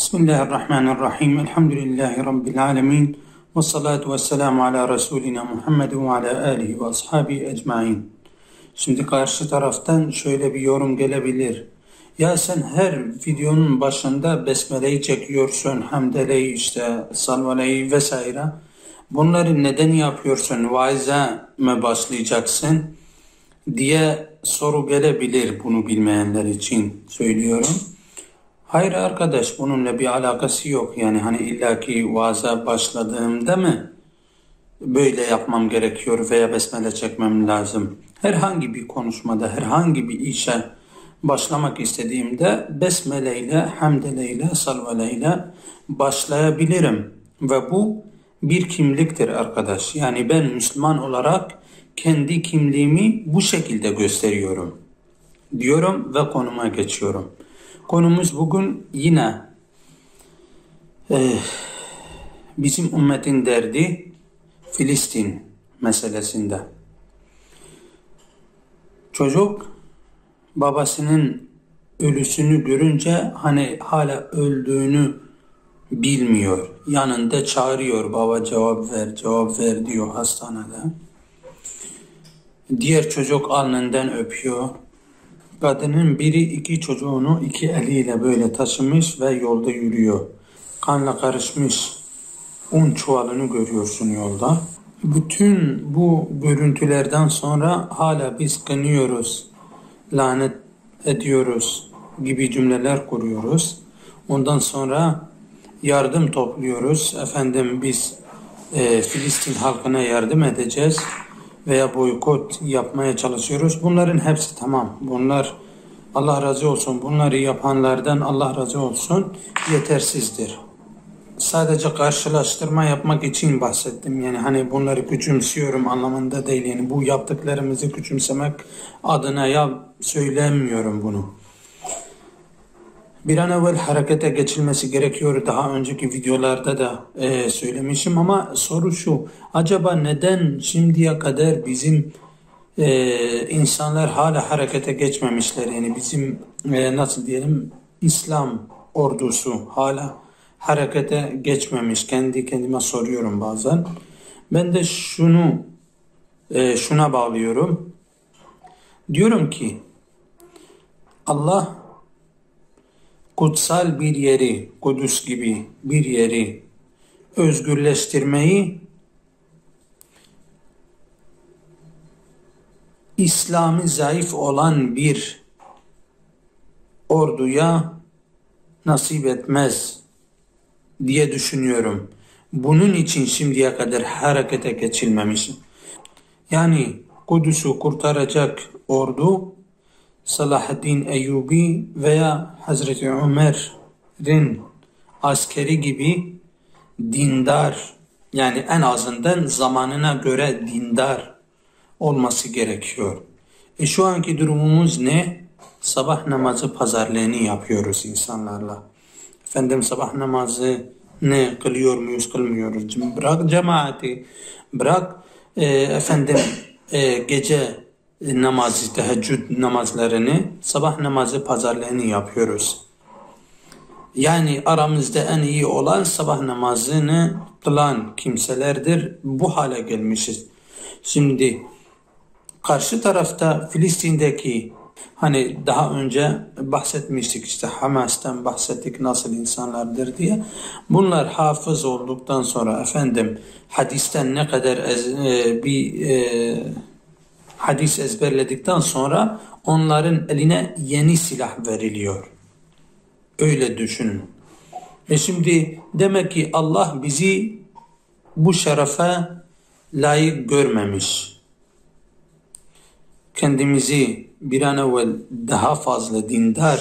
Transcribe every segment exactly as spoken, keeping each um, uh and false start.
Bismillahirrahmanirrahim. Elhamdülillahi Rabbil alemin. Ve salatu ve selamu ala Resulina Muhammed ve ala alihi ve ashabihi ecmain. Şimdi karşı taraftan şöyle bir yorum gelebilir. Ya sen her videonun başında besmeleyi çekiyorsun, hamdeleyi, işte salvaleyi vesaire. Bunları neden yapıyorsun? Vaize mi başlayacaksın? Diye soru gelebilir, bunu bilmeyenler için söylüyorum. Hayır arkadaş, bununla bir alakası yok. Yani hani illaki vaaza başladığımda mı böyle yapmam gerekiyor veya besmele çekmem lazım? Herhangi bir konuşmada, herhangi bir işe başlamak istediğimde besmele ile, hamdele ile, salvele ile başlayabilirim. Ve bu bir kimliktir arkadaş. Yani ben Müslüman olarak kendi kimliğimi bu şekilde gösteriyorum diyorum ve konuma geçiyorum. Konumuz bugün yine, eh, bizim ümmetin derdi Filistin meselesinde. Çocuk babasının ölüsünü görünce hani hala öldüğünü bilmiyor. Yanında çağırıyor, "Baba, cevap ver, cevap ver," diyor hastanede. Diğer çocuk alnından öpüyor. Kadının biri iki çocuğunu iki eliyle böyle taşımış ve yolda yürüyor. Kanla karışmış un çuvalını görüyorsun yolda. Bütün bu görüntülerden sonra hala biz kınıyoruz, lanet ediyoruz gibi cümleler kuruyoruz. Ondan sonra yardım topluyoruz. Efendim, biz, e, Filistin halkına yardım edeceğiz veya boykot yapmaya çalışıyoruz. Bunların hepsi tamam. Bunlar, Allah razı olsun. Bunları yapanlardan Allah razı olsun. Yetersizdir. Sadece karşılaştırma yapmak için bahsettim. Yani hani bunları küçümsüyorum anlamında değil. Yani bu yaptıklarımızı küçümsemek adına ya söylemiyorum bunu. Bir an evvel harekete geçilmesi gerekiyor. Daha önceki videolarda da, e, söylemişim ama soru şu. Acaba neden şimdiye kadar bizim, e, insanlar hala harekete geçmemişler? Yani bizim, e, nasıl diyelim, İslam ordusu hala harekete geçmemiş. Kendi kendime soruyorum bazen. Ben de şunu, e, şuna bağlıyorum. Diyorum ki Allah kutsal bir yeri, Kudüs gibi bir yeri özgürleştirmeyi İslam'ı zayıf olan bir orduya nasip etmez diye düşünüyorum. Bunun için şimdiye kadar harekete geçilmemiş. Yani Kudüs'ü kurtaracak ordu Selahaddin Eyyubi veya Hazreti Ömer'in askeri gibi dindar, yani en azından zamanına göre dindar olması gerekiyor. E, şu anki durumumuz ne? Sabah namazı pazarlığını yapıyoruz insanlarla. Efendim, sabah namazını kılıyor muyuz, kılmıyoruz. Cem-, bırak cemaati, bırak, e, efendim, e, gece namazı, teheccüd namazlarını, sabah namazı pazarlığını yapıyoruz. Yani aramızda en iyi olan sabah namazını kılan kimselerdir. Bu hale gelmişiz. Şimdi karşı tarafta Filistin'deki, hani daha önce bahsetmiştik, işte Hamas'tan bahsettik, nasıl insanlardır diye. Bunlar hafız olduktan sonra, efendim, hadisten ne kadar ez-, e, bir, e, hadis ezberledikten sonra onların eline yeni silah veriliyor. Öyle düşünün. E şimdi demek ki Allah bizi bu şerefe layık görmemiş. Kendimizi bir an evvel daha fazla dindar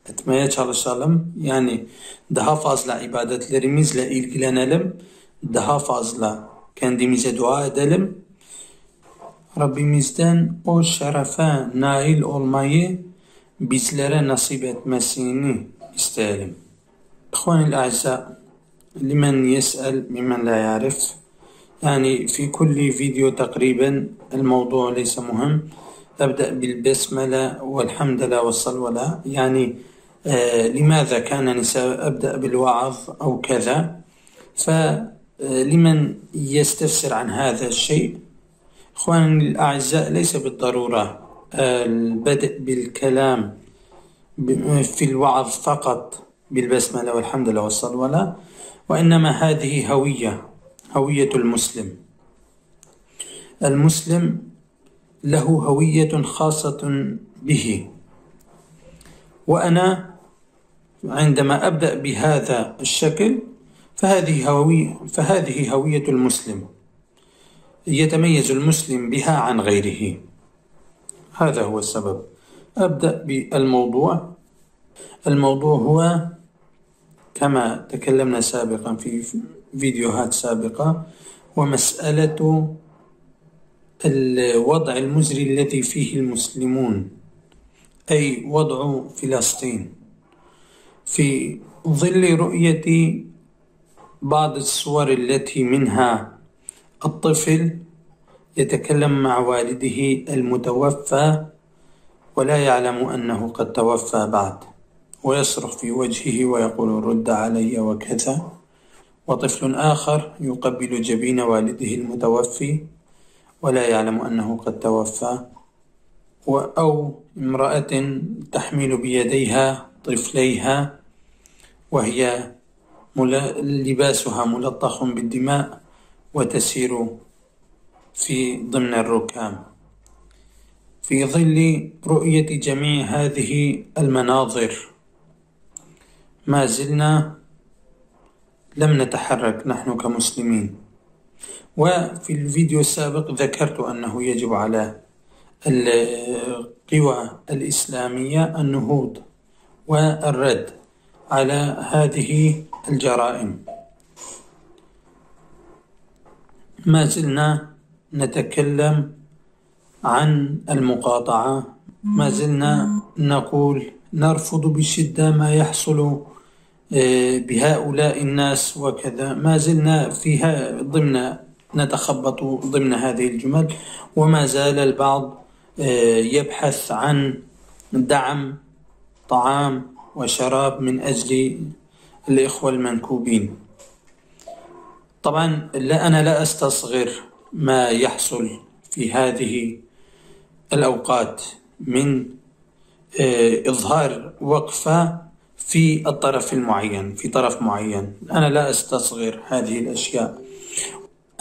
etmeye çalışalım. Yani daha fazla ibadetlerimizle ilgilenelim. Daha fazla kendimize dua edelim. Rabbimizden o şerefe nail olmayı bizlere nasip etmesini isteyelim. إخواني الأعزاء، لمن يسأل ممن لا يعرف، يعني في كل فيديو تقريبا الموضوع ليس مهم، أبدأ بالبسملة والحمدلة والصلوة. Yani آه، لماذا كان نسا-، أبدأ بالوعظ أو كذا؟ فلمن يستفسر عن هذا الشيء، إخواني الأعزاء، ليس بالضرورة البدء بالكلام ب-، في الوعظ فقط بالبسملة والحمد لله والصلوة، وإنما هذه هوية، هوية المسلم. المسلم له هوية خاصة به، وأنا عندما أبدأ بهذا الشكل فهذه هوي-، فهذه هوية المسلم، يتميز المسلم بها عن غيره. هذا هو السبب. أبدأ بالموضوع. الموضوع هو كما تكلمنا سابقا في فيديوهات سابقة، ومسألة الوضع المزري الذي فيه المسلمون، أي وضع فلسطين، في ظل رؤية بعض الصور التي منها الطفل يتكلم مع والده المتوفى ولا يعلم أنه قد توفى بعد، ويصرخ في وجهه ويقول: "رد علي" وكذا، وطفل آخر يقبل جبين والده المتوفي ولا يعلم أنه قد توفى، و-، أو امرأة تحمل بيديها طفليها وهي مل-، لباسها ملطخ بالدماء وتسير في ضمن الركام. في ظل رؤية جميع هذه المناظر، ما زلنا لم نتحرك نحن كمسلمين. وفي الفيديو السابق ذكرت أنه يجب على القوى الإسلامية النهوض والرد على هذه الجرائم. ما زلنا نتكلم عن المقاطعة، ما زلنا نقول نرفض بشدة ما يحصل، آه، بهؤلاء الناس وكذا. ما زلنا فيها ضمن، نتخبط ضمن هذه الجمل، وما زال البعض، آه، يبحث عن دعم طعام وشراب من أجل الإخوة المنكوبين. طبعًا لا، أنا لا أستصغر ما يحصل في هذه الأوقات من، آه، إظهار وقفة في الطرف المعين، في طرف معين. أنا لا أستصغر هذه الأشياء.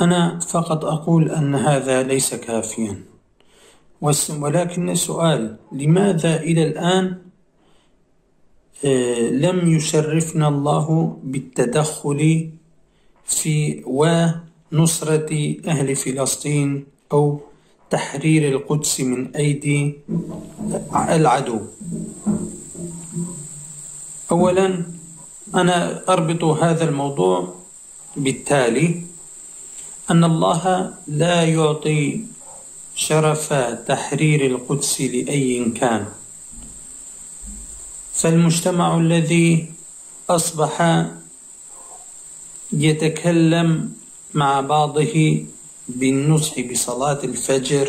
أنا فقط أقول أن هذا ليس كافيًا. وس-، ولكن السؤال، لماذا إلى الآن، آه، لم يشرفنا الله بالتدخل في ونصرة أهل فلسطين أو تحرير القدس من أيدي العدو؟ أولًا، أنا أربط هذا الموضوع بالتالي، أن الله لا يعطي شرف تحرير القدس لأي كان، فالمجتمع الذي أصبح يتكلم مع بعضه بالنصح بصلاة الفجر،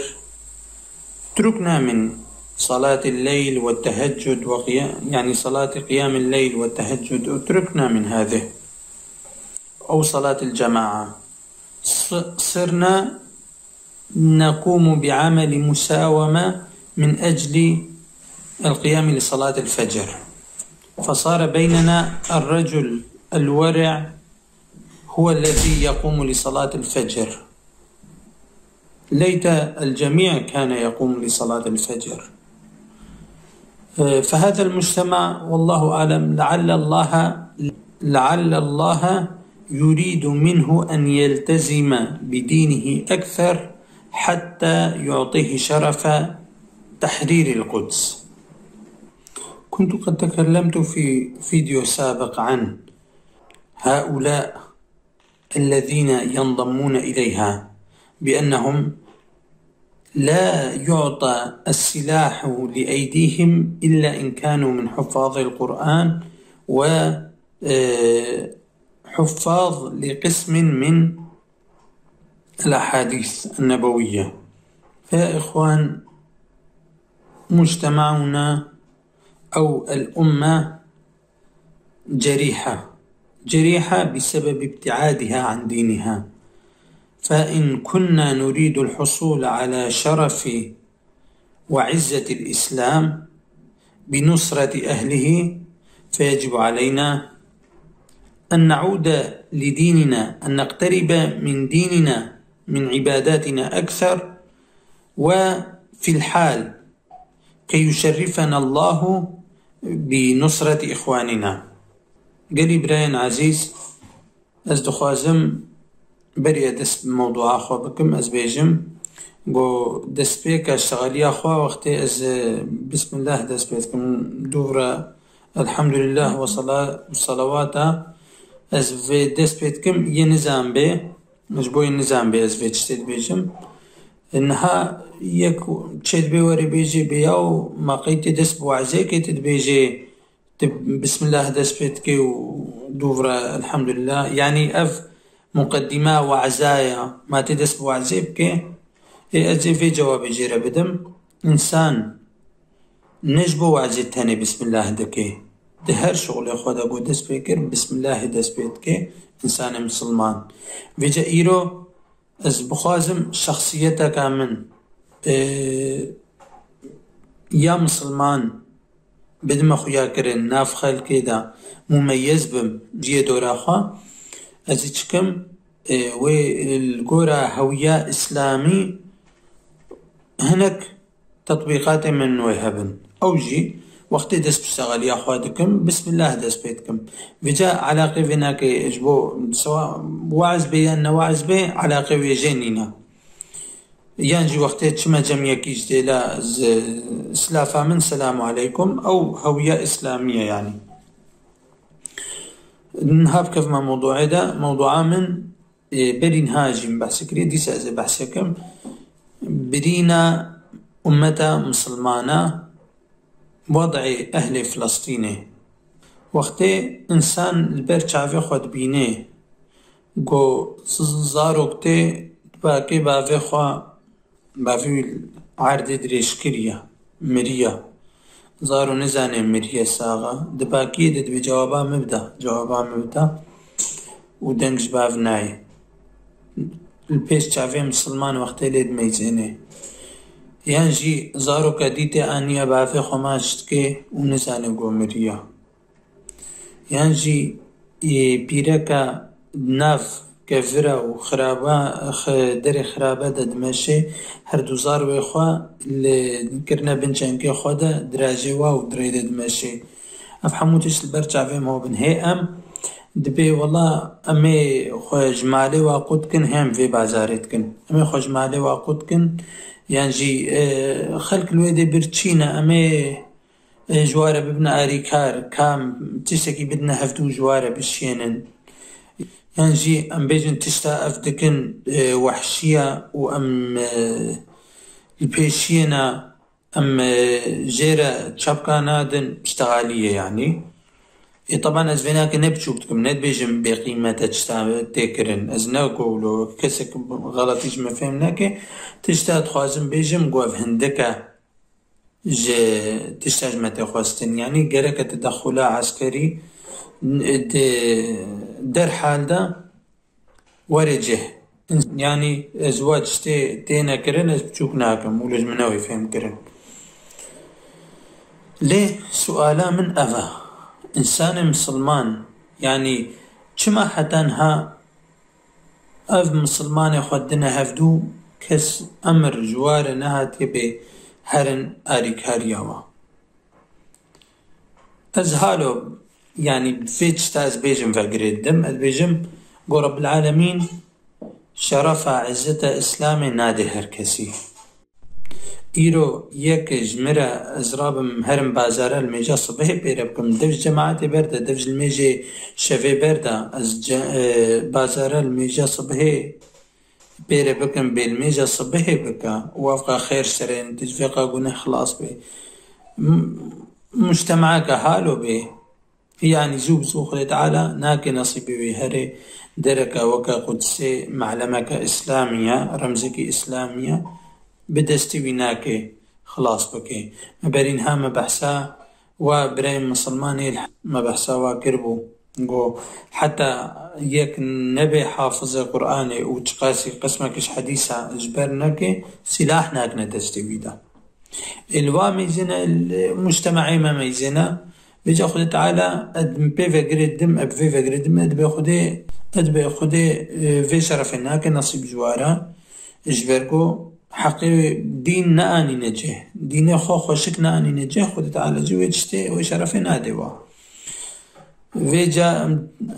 تركنا من صلاة الليل والتهجد وقيا-، يعني صلاة قيام الليل والتهجد، تركنا من هذه، أو صلاة الجماعة. ص-، صرنا نقوم بعمل مساومة من أجل القيام لصلاة الفجر، فصار بيننا الرجل الورع هو الذي يقوم لصلاة الفجر. ليت الجميع كان يقوم لصلاة الفجر. آه، فهذا المجتمع، والله أعلم، لعل الله، لعل الله يريد منه أن يلتزم بدينه أكثر حتى يعطيه شرف تحرير القدس. كنت قد تكلمت في فيديو سابق عن هؤلاء الذين ينضمون إليها بأنهم لا يعطى السلاح لأيديهم إلا إن كانوا من حفاظ القرآن و، آه، حفاظ لقسم من الأحاديث النبوية. فيا إخوان، مجتمعنا أو الأمة جريحة، جريحة بسبب ابتعادها عن دينها. فإن كنا نريد الحصول على شرف وعزة الإسلام بنصرة أهله، فيجب علينا أن نعود لديننا، أن نقترب من ديننا، من عباداتنا أكثر، وفي الحال كي يشرفنا الله بنصرة إخواننا. Gelî birayên ezîz, ez dixwazim berî ez dest bi mewdûa xwe bikim, ez bêjim, ku destpêka şixeliya xwe wextê ez, e, Bismillah dest pê dikim, dûvra Elhamdulillah ve sala-, ve salawata ez vê dest pê dikim, yê nizan bê, ji bo yê nizan bê ez vê tiştê dibêjim. Niha yek çê dibê were bêjê bê yaw, ma qey tê dest bi wezê kê tu dibêjê, tu Bismillah dest pê dikê û dûvra Elhamdulillah. Yanî ev muqeddîma wezaya, ma tê dest bi wezê bikê, ê ez ê vê cewabê jê re bidim. Însan ne ji bo wezê tenê Bismillah dikê. Di her şixulê xwe de ku dest pê kir, Bismillahê dest pê dikê, însanê misilman. Vêca îro ez bixwazim şexsiyeteka min, e, ya misilman bidime xuyakirin, nav xelkê de mumeyez bim ciyê dora xwe, ez ê çikim, e, wê li gora hewiya îslamî hinek tetbîqatê min wê hebin. Ew jî wextê dest bi şexeliya xwe dikim, Bismillah dest pê dikim. Vêca eleqê vê nake ji bo sewa weez bê yan ne weez bê, eleqê wê jê nîne. Yan jî wextê çime cemiyekî ji dêla z-, silafa min, selamu aleykum, ew hewiya îslamî ye yanî. Niha bikevime mewdûê de, mewdûa min, ê, berî niha jî min behs kirî, dîsa ez ê behsê kim. Birîna ummeta misilmana, wed'ê ehlê Filistînê. Wextê însan li ber çavê xwe dibînê, ku z-, zarok tê dibakê bavê xwe, bavê wî erdê dirêj kiriye, miriye. Zaro nizane miriye sax e. Di bakiyê de dibê cewaba min bide, cewaba min bide û deng ji bav nayê. Li pêş çavê misilman wextê lê dimeyzênê. Yan jî zaroka dîtê aniye bavê xwe maç dikê û nizane ku miriye. Yan jî, ê, pîreka nav kevira û xiraba, xi-, derê xirabe de dimeşê, her du zarwê xwe li kirine bin çengê xwe de dirajê wa û dirê de dimeşê. Ev hemû tişt li ber çavê me bin. Hê em dibê wela em ê xwe ji malê wa qut kin, hê em vê bazarê dikin. Em ê xwe ji malê wa qut kin, yan jî, e, xelk li wê dê birçî ne, em ê, e, ji wa re bibine arîkar, kam tiştekî bidine hevdû ji wa re bişiyênin. Yan jî em bêjin tişta ev dikin, e, wehşî ye û em, e, li pêşiyê ne. Em, e, jê re çapka nadin, piştehalî ye yanî. Ê, teban ez vê nake ne biçûk dikim, ne dibêjim bêqîmet e tişta tê kirin. Ez ne ku wilo kesek xeletî ji min fêm neke, tişta dixwazim bêjim ku ev hindik e ji tişta ji me tê xwestin. Yanî gereke tedexula eskerî di derhal de were cih. Yanî ez wa tiştê têne kirin, ez biçûk nakim û li ji min ew ê fêm kirin. Lê suala min ev e. Însanê misilman, yanî çima heta niha ev misilmanê xwe dine hevdû kes emir ji wa re nehatiye bê herin arîkariya wa? Ez halo, yanî vê tişta ez bêjim vegirê didim, ez bêjim, go Rabbil Alemîn şerefa, izzeta Îslamê nadê her kesî. Îro yek ji min re ez rabim herim bazara li mêja sibihê pê re bikim, dev ji cemaetê berde, dev ji li mêjê şevê berde, ez ce-, e, bazara li mêja sibihê pê re bikim, bê li mêja sibihê bike û ev qa xêr serên, tu ji vê qa guneh xilas bê. M-, mujtemaka halo bê. Yanî zû bi zû Xwedê Teala nake nesîbê wê herê dereke weke Qudsê, me'lemeke Îslamî ye, remzekî Îslamî ye, bi destê wî nake xilas bike. Me berî niha me behsa Wa birayê misilmanê me behsa wa kiribû. Got, heta yek nebe hafizê Qur'anê û çiqasî qismekî ji hedîsa ji ber neke, sîlah nakine destê wî de. Ê li wa meyzêne, li mujtemaê me meyzêne, vêca Xwedê Teala, ez pê vegirê dim, ez vê vegirê dim, ez dibê Xwedê, ez dibê Xwedê, e, vê şerefê nake nesîb ji wa re. Ji ber ku heqê dîn neanîne cih, dînê xwe xweşik neanîne cih, Xwedê Teala jî wê tiştê, wê şerefê nade wa. Vêca em,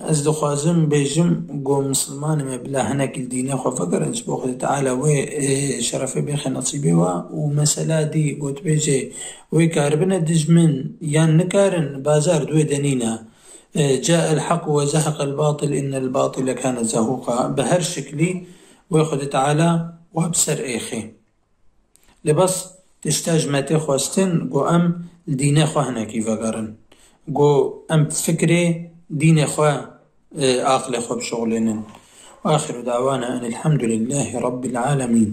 ez dixwazim bêjim, ku misilmanê me bila hinekî li dînê xwe vegerin, ji bo Xwedê Teala wê, ê, şerefê bêxe nesîbê wa û mesela dî, ku dibêje, wê karibine dijmin yan nikarin, bazar di wê de nîne. E, جاء الحق وزهق الباطل إن الباطل كان زهوقا. Bi her şiklî wê Xwedê Teala wa bi ser êxê. Lê bes tişta ji me tê xwestin, ku em li dînê xwe hinekî vegerin. Ku em fikrê dînê xwe, e, aqilê xwe bişuxulênin. وآخر دعوانا أن الحمد لله رب العالمين.